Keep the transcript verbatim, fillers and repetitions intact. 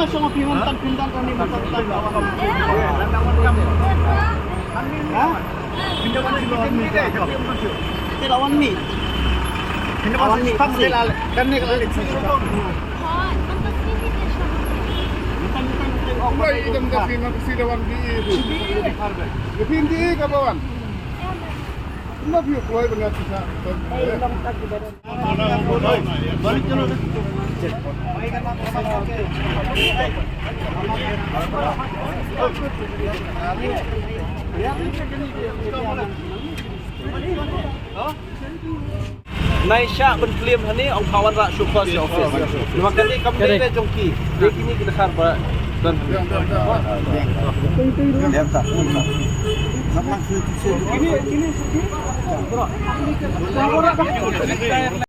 Song phi wan tan phin tan kan ni wan tan tan lawan. Ha? Phin wan phi lawan mi. Phi lawan mi. Phin wan mi. Kan ni kan ni. Umai idam da phin wan phi lawan mi. Phin di ka bawan. Umai phi kloi banga pisa. Nai shah ban claim hani ong phawan ra shu kos ya office. Namar kane kam dei na jong ki. Dei kini ki dkhar ba. Dan. Kini kini.